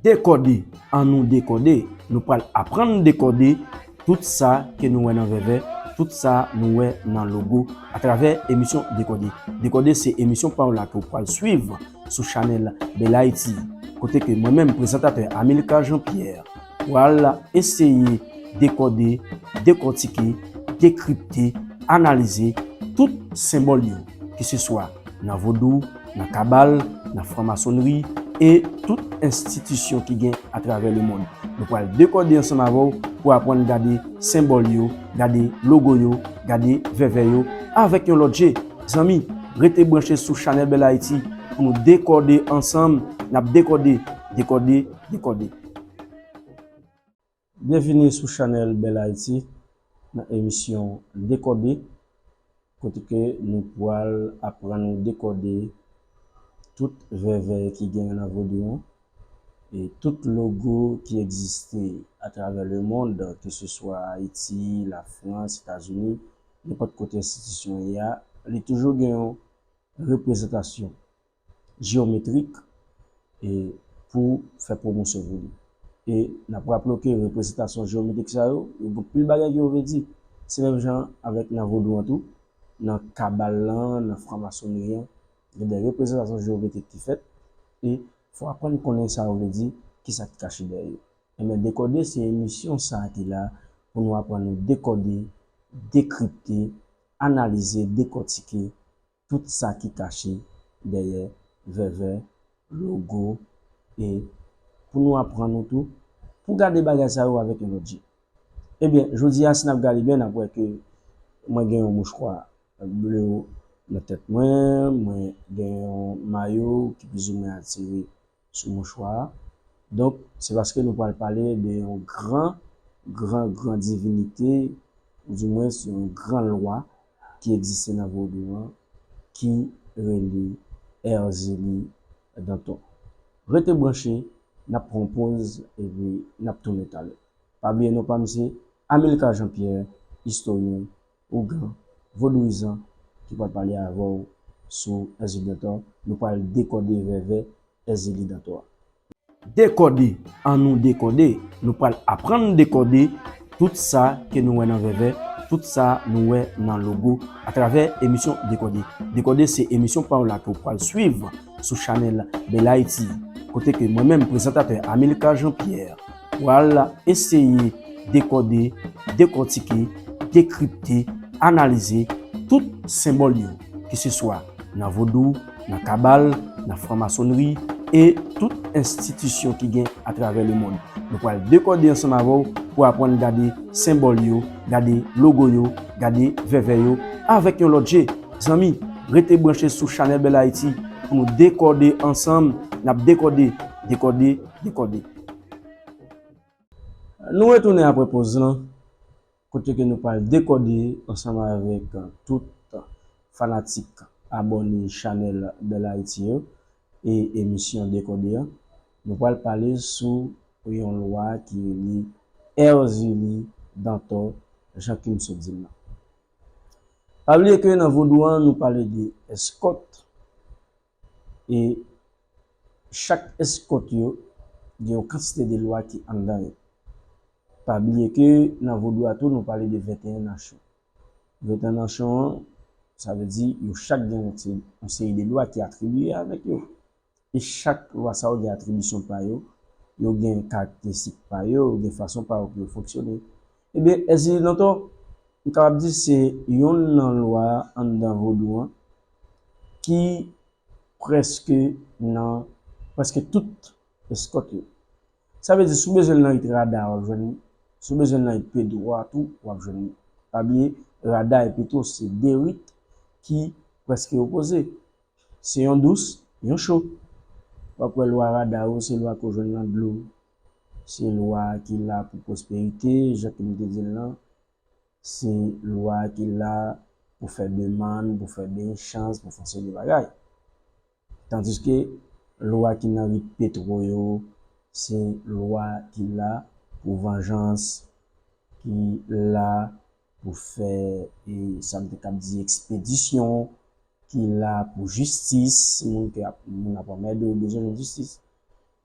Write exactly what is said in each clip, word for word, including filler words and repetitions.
Dekòde, annou dekòde, nou pral aprann dekòde tout sa ke nou wè nan vèvè, tout sa nou wè nan logo atravè emisyon Dekòde. Dekòde se emisyon pa w la ke w pral swiv sou chanèl Bèl Ayiti, kote ke mwen menm, prezantatè Amilcar Jean Pierre, pral eseye dekòde, dekòtike, dekripte, analize tout senbòl yo, ke se swa nan vodou, nan kabal, nan franmasonri e tout enstitisyon ki gen atravè lemonn. Nou pral dekòde ansanm avè w pou aprann gade senbòl yo, gade logo yo, gade vèvè yo avèk yon lòt je. Zanmi, rete branche sou chanèl Bèl Ayiti pou nou dekòde ansanm. N ap dekòde, dekòde, dekòde. Byenvini sou chanèl Bèl Ayiti nan emisyon Dekòde, kote ke nou pral aprann ou dekòde tout vèvè ki genyen nan vodou an e tout logo ki egziste atravè lemonn, ke se swa Ayiti, Lafrans, Etazini, nenpòt kote enstitisyon ye a, li toujou gen yon reprezantasyon jeyometrik e pou fè pwomosyon pou li. E n ap raple w ke reprezantasyon jeyometrik sa yo, yo gen anpil bagay ke yo vle di. Se menm jan avèk nan vodou an tou, nan kabal lan, nan franmasonri an, gen de reprezantasyon jeyometrik ki fèt e fò w aprann konnen sa yo vle di, kisa ki kache dèyè yo. Ebyen, Dekòde se emisyon sa a ki la pou nou aprann nou dekòde, dekripte, analize, dekòtike tout sa ki kache dèyè vèvè, logo, e pou nou aprann nou tou pou gade bagay sa yo avèk yon lòt je. Ebyen, jodi a, si n ap gade byen, n ap wè ke mwen gen yon mouchwa ble nan tèt mwen, mwen gen yon mayo ki plizoumwen atire sou mouchwa a. Donk, se paske nou pral pale de yon gran, gran, gran divinite, oudimwens yon gran lwa ki egziste nan vodou an, ki rele Èzili Dantò. Rete branche, n ap pran yon poz epi n ap tounen talè. Pa bliye non pa m se Amilcar Jean Pierre, istoryen, ougan, vodouyizan, ki pral pale avè w sou Èzili Dantò. Nou pral dekòde vèvè Èzili Dantò a. Dekòde, annou dekòde, nou pral aprann dekòde tout sa ke nou wè nan vèvè, tout sa nou wè nan logo atravè emisyon Dekòde. Dekòde se emisyon pa w la ke w pral swiv sou chanèl Bèl Ayiti, kote ke mwen menm, prezantatè Amilcar Jean Pierre, pral eseye dekòde, dekòtike, dekripte, analize tout senbòl yo, ke se swa nan vodou, nan kabal, nan franmasonri e tout enstitisyon ki gen atravè lemonn. Nou pral dekòde ansanm avè w pou aprann gade senbòl yo, gade logo yo, gade vèvè yo avèk yon lòt je. Zanmi, rete branche sou chanèl Bèl Ayiti pou nou dekòde ansanm. N ap dekòde, dekòde, dekòde. Nou retounen apre poz lan, kote ke nou pral dekòde ansanm avèk tout fanatik, abòne chanèl Bèl Ayiti yo e emisyon Dekòde an. Nou pral pale sou yon lwa ki rele Èzili Dantò, jan ke m sot di l lan. Pa bliye ke nan vodou an, nou pale de eskòt, e chak eskòt yo gen yon kantite de lwa ki anndan yo. Pa bliye ke nan vodou a tou, nou pale de venteyen nasyon. Venteyen nasyon an, sa vle di yo chak gen yon se-, yon seri de lwa ki atribiye avèk yo. E chak lwa sa yo gen atribisyon pa yo, yo gen karakteristik pa yo, yo gen fason pa yo pou yo fonksyone. Ebyen, Èzili Dantò, m kapab di se yonn nan lwa anndan vodou an ki prèske nan, prèske tout eskòt yo. Sa vle di, si w bezwen l nan rit Rada, w ap jwenn li. Si w bezwen l nan rit Pedro a tou, w ap jwenn li. Pa bliye, Rada e Pedro se de rit ki prèske opoze. Se yon dous, yon cho. W ap wè lwa Rada yo, se lwa ke w jwenn nan dlo. Se lwa ki la pou pwosperite, jan ke m te di l lan. Se lwa ki la pou fè demann, pou fè benchans, pou fè yon seri de bagay. Tandiske lwa ki nan rit Petro yo, se lwa ki la pou vanjans, ki la pou fè, e, sa m te kab di, ekspedisyon, ki la pou jistis, moun ke ap, moun ap anmède w, bezwen jwenn jistis.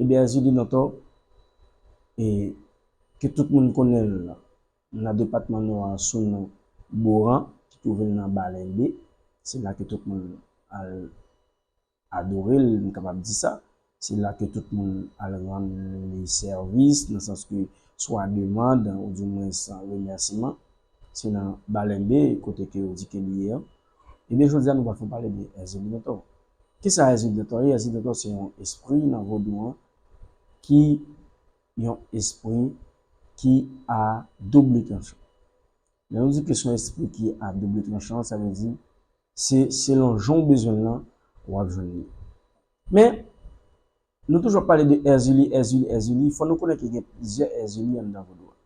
Ebyen, Èzili Dantò, e ke tout moun konnen l nan depatman Nò a sou non Boran, ki twouve l nan Balenbe, se la ke tout moun al adore l, m kapab di sa. Se la ke tout moun al rann li sèvis, nan sans ke swa demann, oudimwens remèsiman, se nan Balenbe, kote ke yo di ke li ye an. Ebyen, jodi a, nou pral fè pale de Èzili Dantò. Kisa Èzili Dantò ye? Èzili Dantò se yon espri nan vodou an ki yon espri ki a double tranchan. Lè nou di ke se yon espri ki a double tranchan, sa vle di se selon jan w bezwen l lan, w ap jwenn li. Men, nou toujou ap pale de Èzili, Èzili, Èzili. Fò nou konnen ke gen plizyè Èzili anndan vodou an.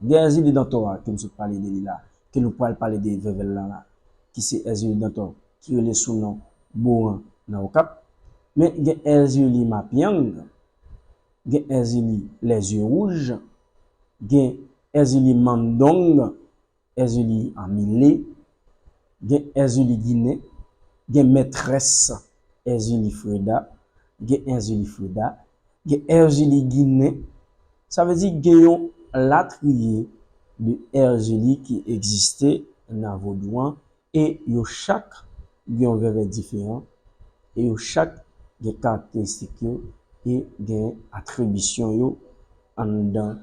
Gen Èzili Dantò a ke m sot pale de li la, ke nou pral pale de vèvè l lan la, ki se Èzili Dantò, ki rele sou non Boran nan Okap. Men gen Èzili Mapyang, gen Èzili Lèzye Wouj, gen Èzili Mandong, Èzili Amile, gen Èzili Ginen, gen Mètrès Èzili Freda, gen Èzili Freda, gen Èzili Ginen. Sa vle di gen yon latriye de Èzili ki egziste nan vodou an, e yo chak gen yon vèvè diferan, e yo chak gen karakteristik yo, e gen atribisyon yo anndan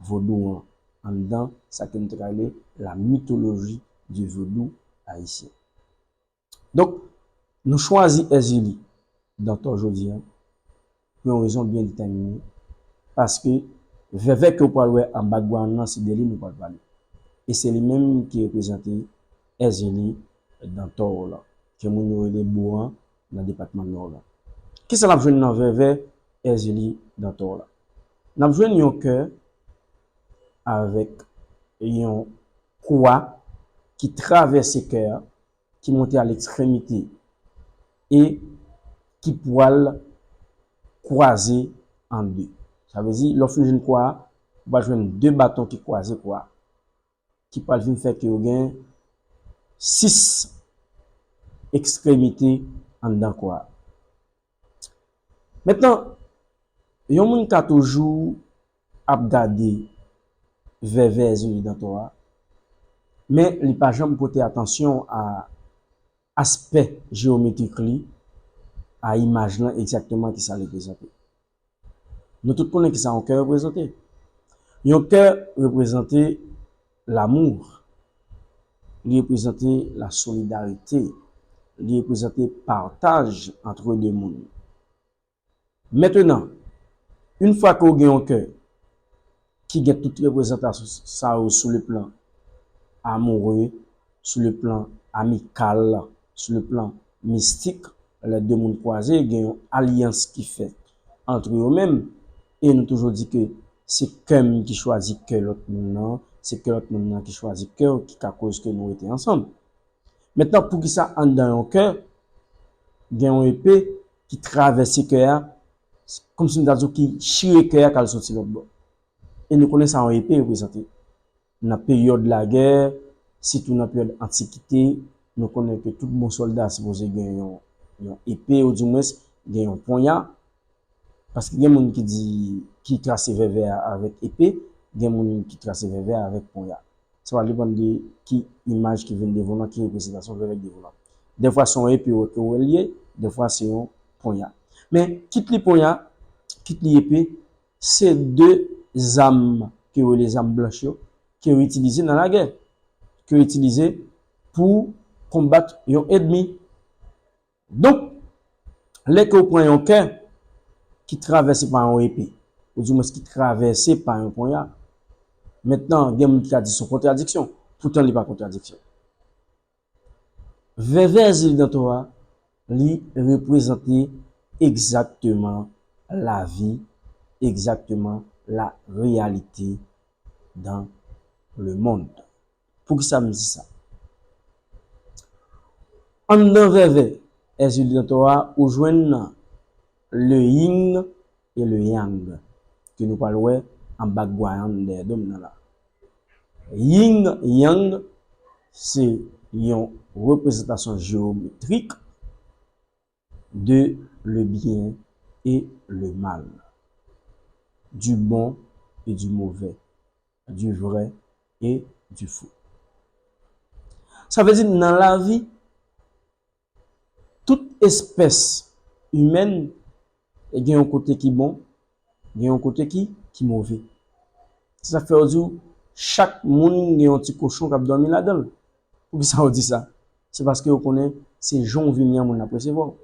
vodou an, anndan sa ke nou te ka rele la mythologie du vaudou haïtien. Donk, nou chwazi Èzili Dantò jodi a pou yon rezon byen detèmine, paske vèvè ke w pral wè an background nan, se de li nou pral pale. E se li menm ki reprezante Èzili Dantò la, ke moun yo rele Boran nan depatman Nò la. Kisa n ap jwenn nan vèvè Èzili Dantò la? N ap jwenn yon kè avèk yon kwa ki travèse kè a, ki monte a lekstremite e ki pwal kwaze an de. Sa vle di, lè w fin jwenn kwa a, ou va jwenn de baton ki kwaze kwa a, ki pral vin fè ke yo gen sis ekstremite anndan kwa a. Mentnan, yon moun ka toujou ap gade vèvè Èzili Dantò a, men li pa janm pote atansyon a aspè jeyometrik li, a imaj lan egzakteman kisa l reprezante. Nou tout konnen kisa yon kè reprezante. Yon kè reprezante lanmou, li reprezante la solidarite, li reprezante pataj antre de moun. Mentnan, yon fwa ke w gen yon kè ki gen tout reprezantasyon sa yo sou le plan amoureux, sou le plan amical, sou le plan mistik, lè de moun kwaze, gen yon alyans ki fèt antre yo menm, e nou toujou di ke se kè m ki chwazi kè lòt moun nan, se kè lòt moun nan ki chwazi kè w ki ka koz ke nou rete ansanm. Mentnan, poukisa anndan yon kè, gen yon epe ki travèse kè a, kòmsi m ta di w ki chire kè a k al soti lòt bò? E nou konnen sa yon epe reprezante. Nan peryòd lagè, sitou nan peryòd antikite, nou konnen ke tout bon sòlda sipoze gen yon, yon epe, oudimwens gen yon ponya. Paske gen moun ki di, ki trase vèvè a avèk epe, gen moun ki trase vèvè a avèk ponya. Sa va depann de ki imaj ki vin devan w lan, ki reprezantasyon vèvè k devan w lan. Dèfwa se yon epe ke w wè l ye, dèfwa se yon ponya. Men, kit li ponya, kit li epe, se de zam ke yo rele zam blanch yo, ke yo itilize nan lagè, ke yo itilize pou konbat yon ènmi. Donk, lè ke w pran yon kè ki travèse pa yon epe, oudimwens ki travèse pa yon ponya, mentnan, gen moun ki ka di se yon kontradiksyon, poutan li pa kontradiksyon. Vèvè Èzili Dantò a, li reprezante egzakteman lavi, egzakteman la réalité dans le monde. Poukisa m di sa? Anndan vèvè Èzili Dantò a, ou jwenn le yin e le yang, ke nou pral wè an background dèyè do m nan la. Yin yang se yon reprezantasyon jeyometrik de le bien et le mal, du bon et du mauvais, du vrai et du faux. Sa vle di nan lavi, tout espès imèn gen yon kote ki bon, gen yon kote ki, ki move. Se sa k fè yo di w, chak moun gen yon ti kochon k ap dòmi ladan l. Poukisa yo di sa? Se paske yo konnen se jan w vini an moun nan ap resevwa w.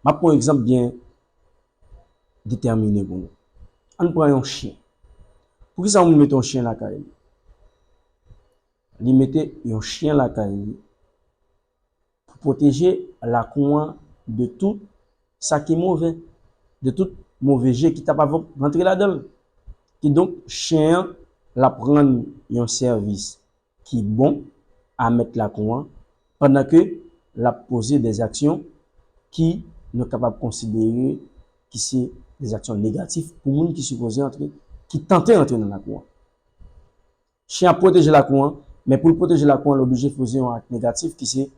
M ap pran yon egzanp byen detèmine pou nou. Ann pran yon chen. Poukisa yon moun mete yon chen lakay li? Li mete yon chen lakay li pou pwoteje lakou an de tout sa ki move, de tout move je ki ta p ap rantre ladan l. Kidonk, chen an, l ap rann yon sèvis ki bon a mèt lakou an, pandan ke l ap poze de aksyon ki nou kapab konsidere ki se de aksyon negatif pou moun ki sipoze antre, ki tante antre nan lakou an. Chen ap pwoteje lakou an, men pou l pwoteje lakou an, l oblije poze yon ak negatif ki se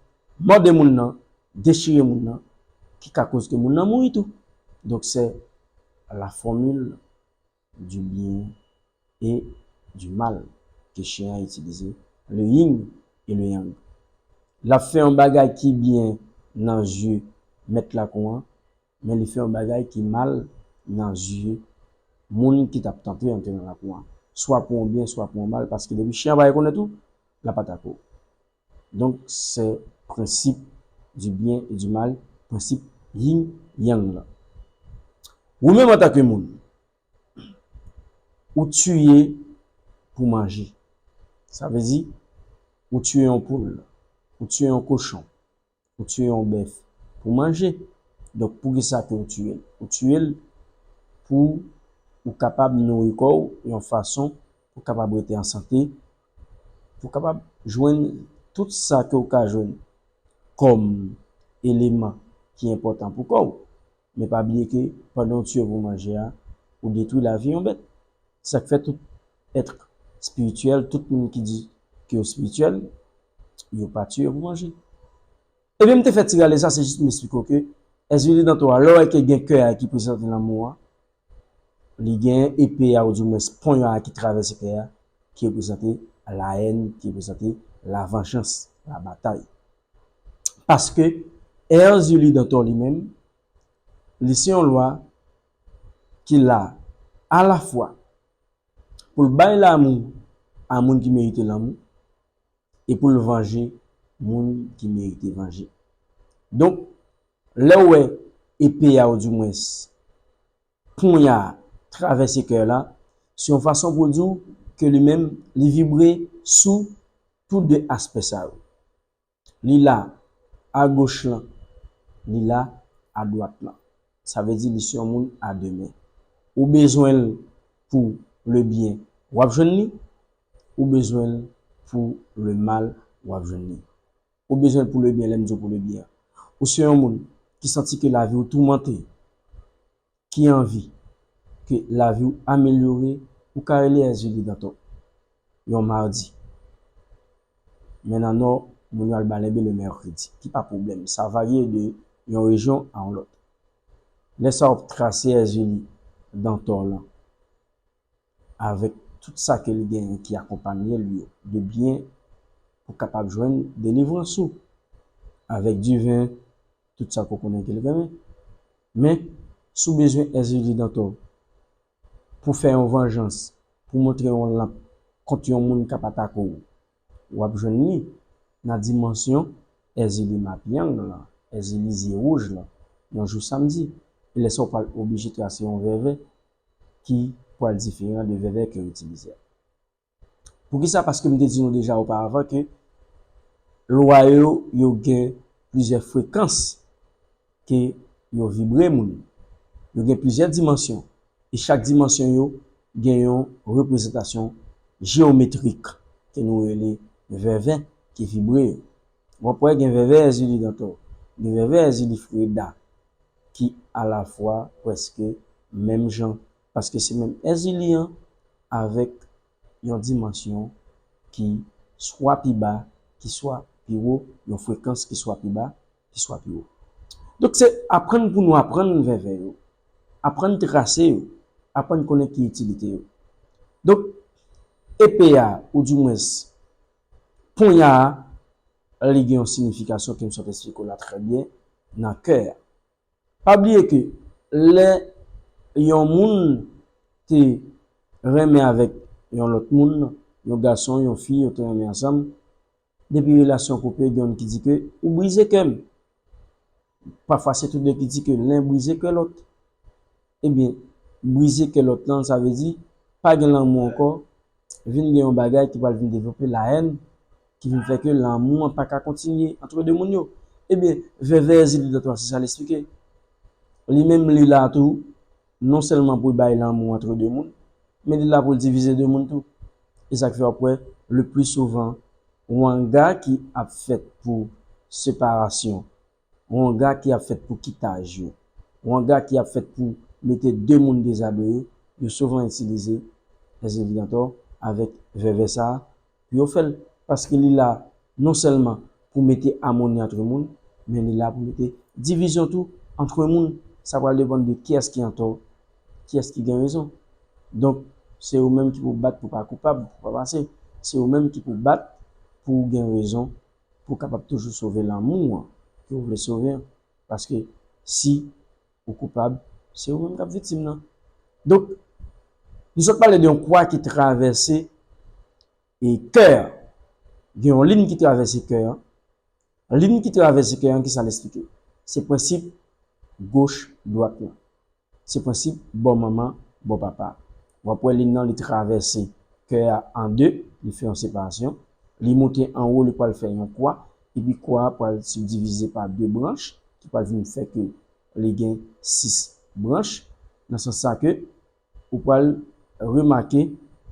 mòde moun nan, dechire moun nan, ki ka koz ke moun nan mouri tou. Donk, se la formule du bien et du mal ke chen an itilize, le yin et le yang. L ap fè yon bagay ki byen nan zye mèt lakou an, men li fè yon bagay ki mal nan zye moun ki t ap tante antre nan lakou an. Swa pou yon byen, swa pou yon mal, paske depi chen an pa rekonèt ou, l ap atake w. Donk, se prensip du bien et du mal, prensip yin yang lan. Ou menm antanke moun, ou tiye pou manje. Sa vle di, ou tiye yon poul, ou tiye yon kochon, ou tiye yon bèf pou manje. Donk, poukisa ke ou tiye l? Ou tiye l pou ou kapab nouri kò w yon fason pou w kapab rete an sante, pou w kapab jwenn tout sa ke w ka jwenn kòm eleman ki enpòtan pou kò w. Men pa bliye ke pandan w tiye pou manje a, ou detwi lavi yon bèt. Sa k fè tout èt espirityèl, tout moun ki di ke yo espirityèl, yo pa tiye pou manje. Ebyen, m te fè ti rale sa, se jis m esplike w ke Èzili Dantò a, lè w wè ke gen kè a ki prezante lanmou a, li gen epe a, oudimwens pon a ki travèse kè a, ki reprezante la haine, ki reprezante la vengeance, la bataille. Paske Èzili Dantò li menm, li se yon lwa ki la alafwa pou l bay lanmou a moun ki merite lanmou e pou l vanje moun ki merite vanje. Donk, lè w wè epe a, oudimwens pon a travèse kè la, se yon fason pou l di w ke li menm, li vibre sou tou de aspè sa yo. Li la agoch lan, li la adwat lan. Sa vle di li se yon moun a de men. Ou bezwen l pou le byen, w ap jwenn li. Ou bezwen l pou le mal, w ap jwenn li. Ou bezwen l pou le byen, lè m di w pou le byen. Ou se yon moun ki santi ke lavi w toumante, ki anvi ke lavi w amelyore, ou ka rele Èzili Dantò yon madi. Men nan Nò, moun yo al ba lenbe le mèkredi, ki pa pwoblèm. Sa varye de yon rejyon a yon lòt. Lè sa w ap trase Èzili Dantò lan avèk tout sa ke l genyen ki akonpanye l yo de byen pou kapab jwenn delivrans ou avèk diven, tout sa ke w konnen ke l renmen. Men, si w bezwen Èzili Dantò pou fè yon vanjans, pou montre yon lanp kont yon moun k ap atake w, w ap jwenn li nan dimansyon Èzili Mapyang lan, Èzili zye wouj lan, yon jou samdi. E lè sa w pral oblije trase yon vèvè ki pral diferan de vèvè ke w itilize a. Poukisa? Paske m te di nou deja oparavan ke lwa yo, yo gen plizyè frekans ke yo vibre moun. Yo gen plizyè dimansyon. E chak dimansyon yo gen yon reprezantasyon jeyometrik ke nou rele vèvè ki vibre yo. W ap wè gen vèvè Èzili Dantò, gen vèvè Èzili Freda ki alafwa prèske menm jan, paske se menm Èzili an avèk yon dimansyon ki swa pi ba, ki swa pi wo, yon frekans ki swa pi ba, ki swa pi wo. Donk, se aprann pou nou aprann vèvè yo, aprann trase yo, aprann konnen ki itilite yo. Donk, epe a, oudimwens, ponya a, li gen yon siyifikasyon ke m sot eksplike w la trè byen nan kè a. Pa bliye ke lè yon moun te renmen avèk yon lòt moun, yon gason, yon fi, yo te renmen ansanm, depi relasyon koupe, gen youn ki di ke ou brize kè m. Pafwa se tou de ki di ke len brize kè lòt. Ebyen, brize kè lòt lan, sa vle di pa gen lanmou ankò, vin gen yon bagay ki pral vin devlope lahèn, ki vin fè ke lanmou an pa ka kontinye antre de moun yo. Ebyen, vèvè Èzili Dantò a, se sa l eksplike. Li menm, li la tou, non sèlman pou l bay lanmou antre de moun, men li la pou l divize de moun tou. E sa k fè w ap wè, le pli souvan, wanga ki ap fèt pou separasyon, wanga ki ap fèt pou kitaj yo, wanga ki ap fèt pou mete de moun dezabeye, yo souvan itilize Èzili Dantò avèk vèvè sa a pou yo fè l. Paske li la non sèlman pou mete amoni antre moun, men li la pou mete divizyon tou antre moun. Sa pral depann de kiyès ki antò, kiyès ki gen rezon. Donk, se ou menm ki pou bat pou pa koupab, pou pa pase. Se ou menm ki pou bat pou gen rezon, pou w kapab toujou sove lanmou an ke w vle sove an. Paske si ou koupab, se ou menm k ap viktim nan. Donk, nou sot pale de yon kwa ki travèse e kè a. Gen yon liy ki travèse kè a. Liy ki travèse kè a, ki sa l eksplike? Se prensip goch dwat lan. Se prensip bò manman, bò papa. W ap wè liy nan, li travèse kè a an de, li fè yon separasyon. Li moute anwo, li pral fè yon kwa, epi kwa a pral sibdivize pa de branch, ki pral vin fè ke li gen sis branch. Nan sans sa ke ou pral remake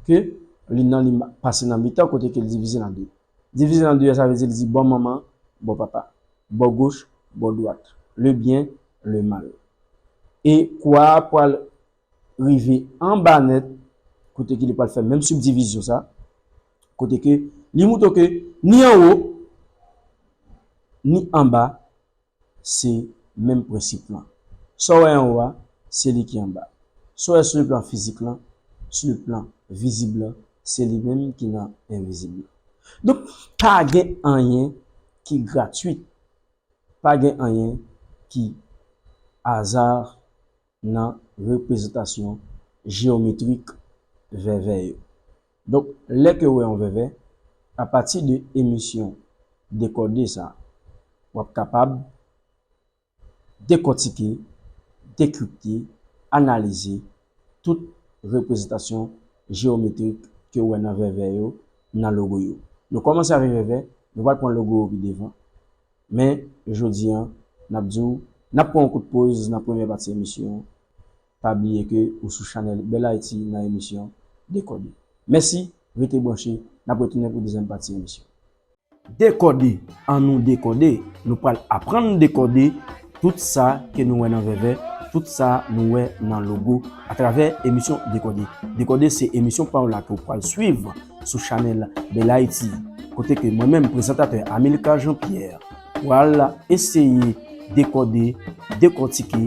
ke liy nan li ma- pase nan mitan kote ke l divize nan de. Divize nan de a, sa vle di li di bò manman, bò papa, bò goch, bò dwat, le byen, le mal. E kwa a pral rive anba nèt, kote ke li pral fè menm sibdivizyon sa, kote ke li moutre ke ni anwo, ni anba, se menm prensip lan. Sa w wè anwo a, se li ki anba. Sa w wè sou le plan fizik lan, sou le plan vizib lan, se li menm ki nan envizib lan. Donk, pa gen anyen ki gratwit, pa gen anyen ki aza nan reprezantasyon jeyometrik vèvè yo. Donk, lè ke w wè yon vèvè, apati de emisyon Dekòde sa, w ap kapab dekòtike, dekripte, analize tout reprezantasyon jeyometrik ke w wè nan vèvè yo, nan logo yo. Nou kòmanse avèk vèvè, nou pral pran logo yo pi devan. Men, jodi a, n ap di w, n ap pran yon kout poz nan premyè pati emisyon an. Pa bliye ke ou sou chanèl Bèl Ayiti nan emisyon Dekòde. Mèsi, rete branche, n ap retounen pou dezyèm pati emisyon. Dekòde, annou dekòde, nou pral aprann dekòde tout sa ke nou wè nan vèvè, tout sa nou wè nan logo atravè emisyon Dekòde. Dekòde se emisyon pa w la ke w pral swiv sou chanèl Bèl Ayiti, kote ke mwen menm, prezantatè Amilcar Jean Pierre, pral eseye dekòde, dekòtike,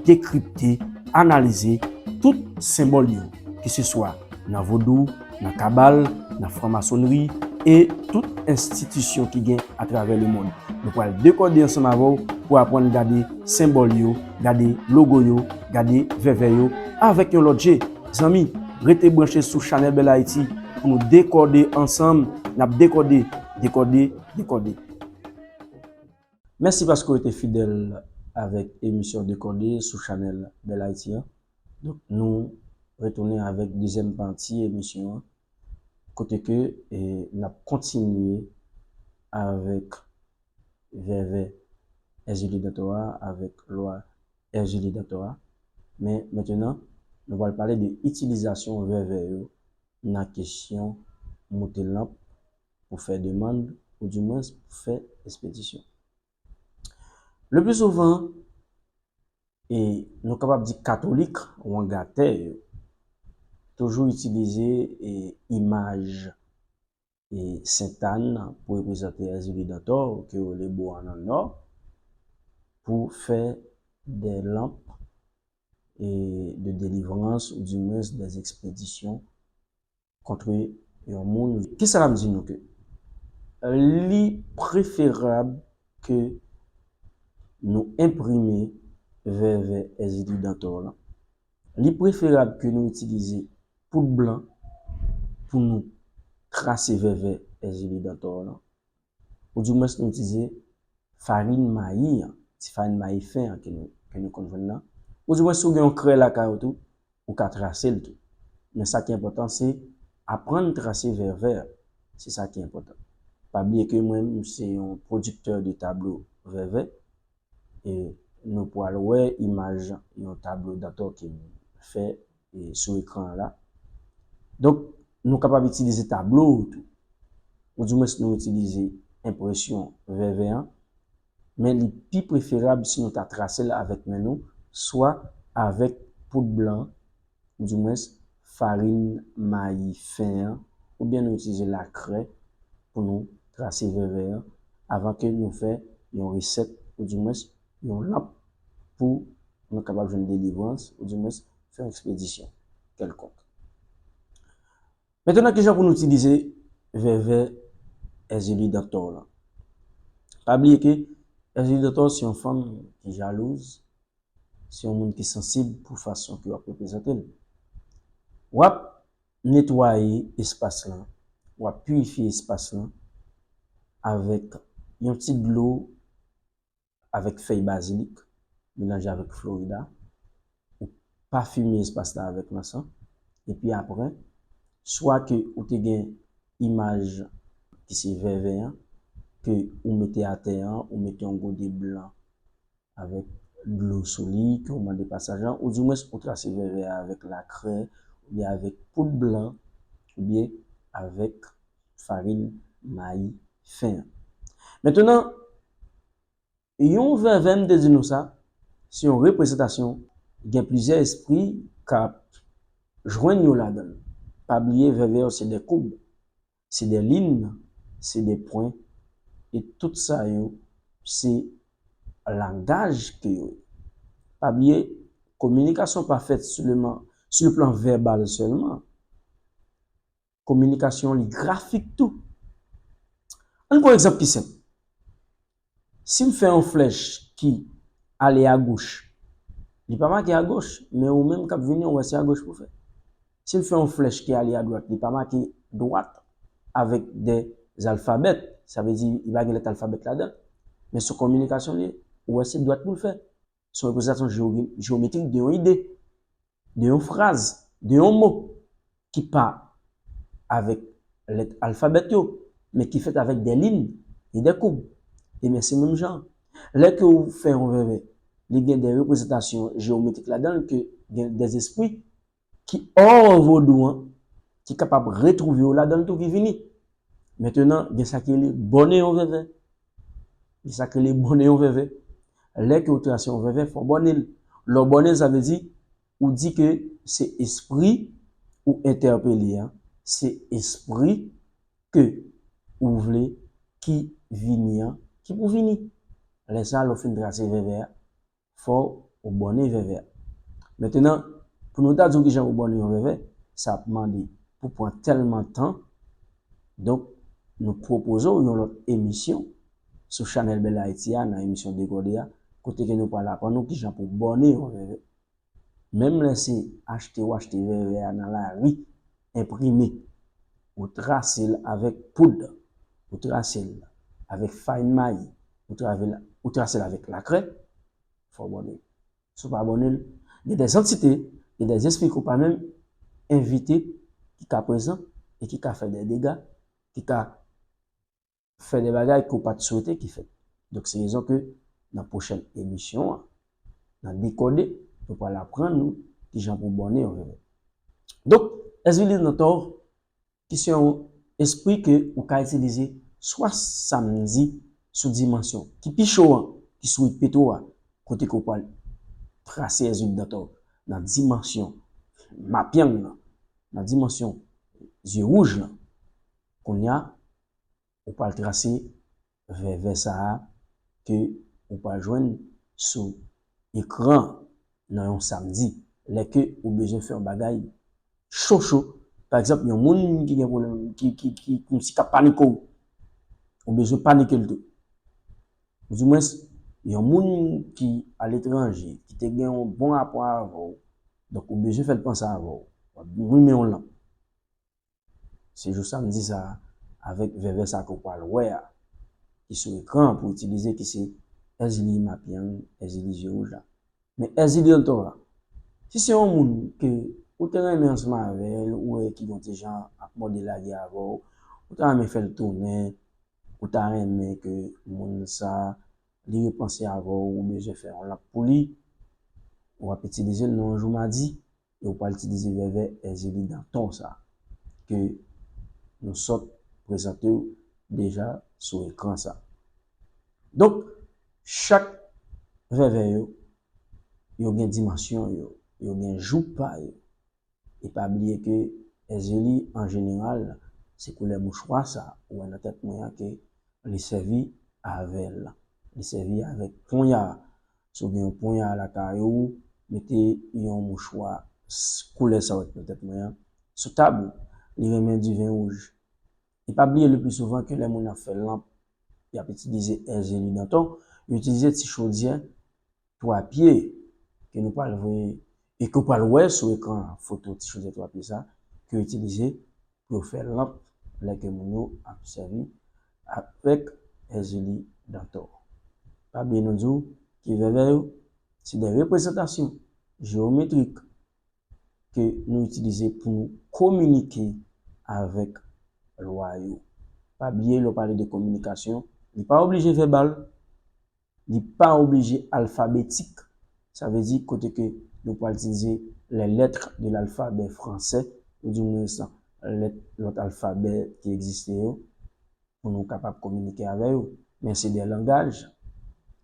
dekripte, analize tout senbòl yo, ke se swa nan vodou, nan kabal, nan franmasonri e tout enstitisyon ki gen atravè lemonn. Nou pral dekòde ansanm avè w pou aprann gade senbòl yo, gade logo yo, gade vèvè yo avèk yon lòt je. Zanmi, rete branche sou chanèl Bèl Ayiti pou nou dekòde ansanm. N ap dekòde, dekòde, dekòde. Mèsi paske w rete fidèl avèk emisyon Dekòde sou chanèl Bèl Ayiti an. Donk, nou retounen avèk dezyèm pati emisyon an, kote ke, e, n ap kontinye avèk vèvè Èzili Dantò a, avèk lwa Èzili Dantò a. Men, mentenan, nou pral pale de itilizasyon vèvè yo nan kesyon moute lanp pou fè demann, oudimwens pou fè espedisyon. Le pli souvan, e nou kapab di katolik, wangatè yo, toujou itilize, e, imaj, e, Sentàn pou reprezante Èzili Dantò, ke yo rele Bò an nan Nò. pou fè de lanp e de delivrans, ou dimwens de ekspedisyon kont yon moun. Kisa l ap di nou ke li preferab ke nou enprime vèvè Èzili Dantò lan. Li preferab ke nou itilize poud blan pou nou trase vèvè Èzili Dantò lan. Ou dimwens nou itilize farin mayi an, ti farin mayi fen an ke nou, ke nou konn jwenn nan. Ou dimwens si w gen yon krè lakay ou tou, ou ka trase l tou. Men sa ki enpòtan, se aprann trase vèvè a. Se sa ki enpòtan. Pa bliye ke mwen, m se yon pwodiktè de tablo vèvè. E nou pral wè imaj yon tablo dantò ke m fè e sou ekran an la. Donk, nou kapab itilize tablo yo tou. Ou dimwens nou itilize enpresyon vèvè an, men li pi preferab si nou ta trase l avèk men nou, swa avèk poud blan, ou dimwens farin mayi fen an, oubyen nou itilize lakrè pou nou trase vèvè an, avan ke nou fè yon resèt, ou dimwens yon lanp pou nou kapab jwenn delivrans, ou dimwens fè yon ekspedisyon kèlkonk. Mentnan, kijan pou nou itilize vèvè Èzili Dantò lan? Pa bliye ke Èzili Dantò se yon fanm ki jalouz, se yon moun ki sansib pou fason ke w ap reprezante l. W ap netwaye espas lan, w ap pirifye espas lan avèk yon ti dlo avèk fèy bazilik, melanje avèk florida, ou pafime espas la avèk lansan, epi apre, swa ke ou te gen imaj ki se vèvè an, ke ou mete atè an, ou mete yon gode blan avèk dlo sou li, ke ou mande pasaj lan, ou dimwens ou trase vèvè a avèk lakrè, oubyen avèk poud blan, oubyen avèk farin mayi fen an. Mentnan, yon vèvè, m te di nou sa, se yon reprezantasyon, gen plizyè espri k ap jwenn yo ladan l. Pa bliye, vèvè yo se de koub, se de lin, se de pwen, e tout sa yo, se langaj ke yo ye. Pa bliye, kominikasyon pa fèt sèlman sou le plan vèbal sèlman. Kominikasyon li grafik tou. Ann pran yon egzanp ki senp. Si m fè yon flèch ki ale agoch, li pa make agoch, men ou menm k ap vini, ou wè se agoch pou fè. Si m fè yon flèch ki ale adwat, li pa make dwat avèk de alfabèt, sa vle di li pa gen lèt alfabèt ladan l. Men sou kominikasyon li ye, ou wè se dwat pou l fè. Se yon reprezantasyon jewo-, jewometrik de yon ide, de yon fraz, de yon mo ki pa avèk lèt alfabèt yo, men ki fèt avèk de lin e de koub. Ebyen, se menm jan. Lè ke ou fè yon vèvè, li gen de reprezantasyon jewometrik ladan l, ke gen de espri ki hors vodou an, ki kapab retwouve yo ladan l tou ki vini. Mentnan, gen sa ki rele bòne yon vèvè. Gen sa ki rele bòne yon vèvè. Lè ke ou trase yon vèvè, fò w bòne l. Lè w bòne l, sa vle di, ou di ke se espri ou entèpele an, se espri ke ou vle ki vini an, ki pou vini. Lè sa a, lè w fin trase vèvè a, fò ou bòne vèvè a. Mentnan, pou nou ta di w kijan pou bòne yon vèvè, sa ap mande pou pran tèlman tan. Donk, nou pwopoze w yon lòt emisyon sou chanèl Bèl Ayiti a, nan emisyon Dekode a, kote ke nou pral aprann ou kijan pou bòne yon vèvè. Menm lè se achte ou achte vèvè a nan lari, enprime, ou trase l avèk poud, ou trase l avèk farin mayi, ou trave l, ou trase l avèk lakrè, fò w bòne l. Si w pa bòne l, gen de antite, gen de espri ke w pa menm envite ki ka prezan e ki ka fè de dega, ki ka fè de bagay ke w pa t swete ki fèt. Donk, se rezon ke nan pwochèn emisyon an, nan Dekode, nou pral aprann nou kijan pou bòne yon vèvè. Donk, Èzili Dantò, ki se yon espri ke ou ka itilize swa samdi sou dimansyon ki pi cho an, ki sou Ipetwo a, kote ke w pral trase Èzili Dantò nan dimansyon mapyang nan, nan dimansyon zye wouj lan. Kounye a, ou pral trase vèvè sa a ke ou pral jwenn sou ekran nan yon samdi, lè ke ou bezwen fè yon bagay cho cho. Pa egzanp, yon moun ki gen pwoblèm, ki, ki, ki, kòmsi k ap panike w, ou bezwen panike l tou. Ou di mwens, yon moun ki aletranje, ki te gen yon bon rapò avè w, donk ou bezwen fè l panse avè w. W ap limen yon lanp. Se jou samdi sa a, avèk vèvè sa ke w pral wè a, ki sou ekran pou itilize, ki se Èzili Mapyang, Èzili zye wouj la. Men Èzili Dantor a, si se yon moun ke ou te renmen ansanm avè l, ou wè ki gen yon ti jan ap mòde lage avè w, ou ta renmen fè l tounen, ou ta renmen ke moun sa li repanse avè w, ou bezwen fè yon lanp pou li, w ap itilize l nan yon jou madi, e ou pral itilize vèvè Èzili Dantor sa, ke nou sot prezante w deja sou ekran sa. Donk, chak vèvè yo, yo gen dimansyon yo, yo gen jou pa yo. E pa bliye ke Èzili, an jeneral, se koulè mouchwa sa ou wè nan tèt mwen an ke li sèvi avè l. Li sèvi avèk ponya. Si w gen yon ponya lakay ou, mete yon mouchwa s-, koulè sa w wè nan tèt mwen an sou tab ou. Li renmen diven wouj. E pa bliye le pli souvan ke lè moun ap fè lanp, y ap itilize Èzili Dantor, yo itilize ti chodyè twa pye ke nou pral voye e ke w pral wè sou ekran an, foto ti chodyè twa pye sa ke yo itilize pou yo fè lanp lè ke moun yo ap sèvi avèk Èzili Dantor. Pa bliye nou di w ke vèvè yo se de reprezantasyon jewometrik ke nou itilize pou nou kominike avèk lwa yo. Pa bliye, lè w pale de kominikasyon, li pa oblije vèbal, li pa oblije alfabetik. Sa vle di kote ke nou pral itilize les lettres de l'alphabet français, ou dimwens lèt lòt alfabè ki egziste yo, pou nou kapab kominike avè yo. Men se de langaj,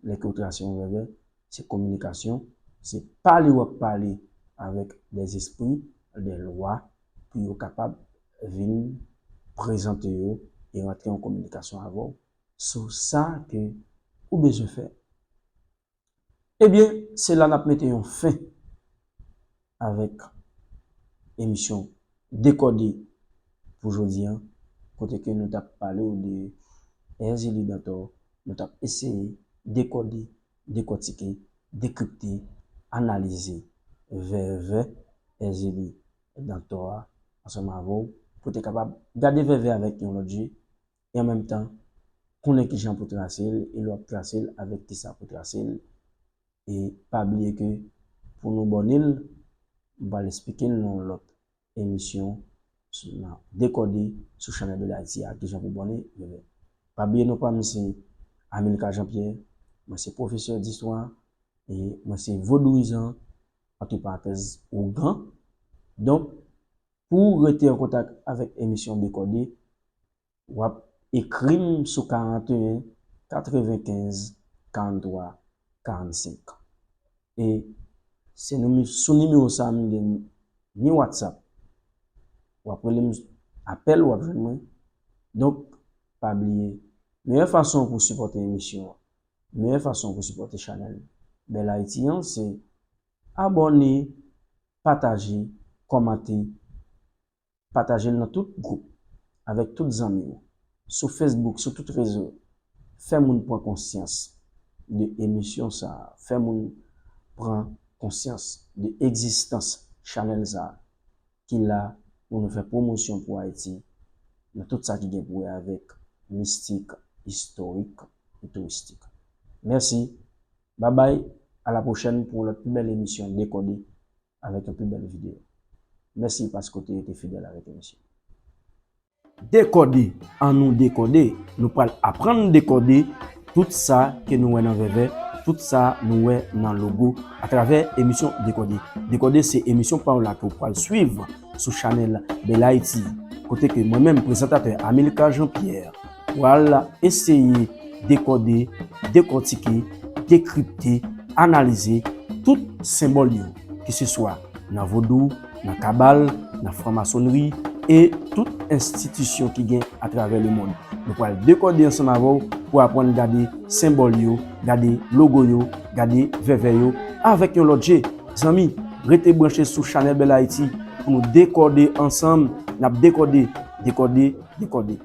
lè ke w trase yon vèvè, se kominikasyon, se pale w ap pale avèk de zespri, de lwa, pou yo kapab vin prezante yo e rantre an kominikasyon avè w sou sa ke ou bezwen fè. Ebyen, se la n ap mete yon fen avèk emisyon Dekode pou jodi a, kote ke nou t ap pale w de Èzili Dantor, nou t ap eseye dekode, dekòtike, dekripte, analize vèvè Èzili Dantor a ansanm avè w, pou te kapab gade vèvè avèk yon lòt je, e an menm tan, konnen kijan pou trase l, e lè w ap trase l, avèk kisa pou trase l, e pa bliye ke pou nou bòne l, m pral esplike l nan yon lòt emisyon sou, nan Dekode sou chanèl Bèl Ayiti a, kijan pou bòne vèvè. Pa bliye non pa m se Amilcar Jean Pierre, mwen se pwofesè distwa, e mwen se vodouyizan, antre parantèz, ougan. Donk, pou w rete an kontak avèk emisyon Dekode, w ap ekri m sou karanteyen, katrevenkenz, karanntwa, karannsenk. E se nou, sou nimewo sa a, m gen ni WhatsApp. W ap rele m apèl, w ap jwenn mwen. Donk, pa bliye, meyè fason pou sipòte emisyon an, meyè fason pou sipòte chanèl Bèl Ayiti an, se abòne, pataje, kòmante, pataje l nan tout gwoup, avèk tout zanmi w, sou Facebook, sou tout rezo. Fè moun pran konsyans de emisyon sa a, fè moun pran konsyans de egzistans chanèl sa a, ki la pou nou fè pwomosyon pou Ayiti nan tout sa ki gen pou wè avèk mistik, istorik e touristik. Mèsi, babay, a la pwochèn pou yon lòt pi bèl emisyon Dekode avèk yon pi bèl videyo. Mèsi paske w te rete fidèl avèk emisyon. Dekode, annou dekode, nou pral aprann dekode tout sa ke nou wè nan vèvè, tout sa nou wè nan logo, atravè emisyon Dekode. Dekode se emisyon pa w la ke w pral swiv sou chanèl Bèl Ayiti, kote ke mwen menm, prezantatè Amilcar Jean Pierre, pral eseye dekode, dekòtike, dekripte, analize tout senbòl yo, keseswa nan vodou, nan kabal, nan franmasonri e tout enstitisyon ki gen atravè lemonn. Nou pral dekòde ansanm avè w pou aprann gade senbòl yo, gade logo yo, gade vèvè yo avèk yon lòt je. Zanmi, rete branche sou chanèl Bèl Ayiti pou nou dekòde ansanm. N ap dekòde, dekòde, dekòde.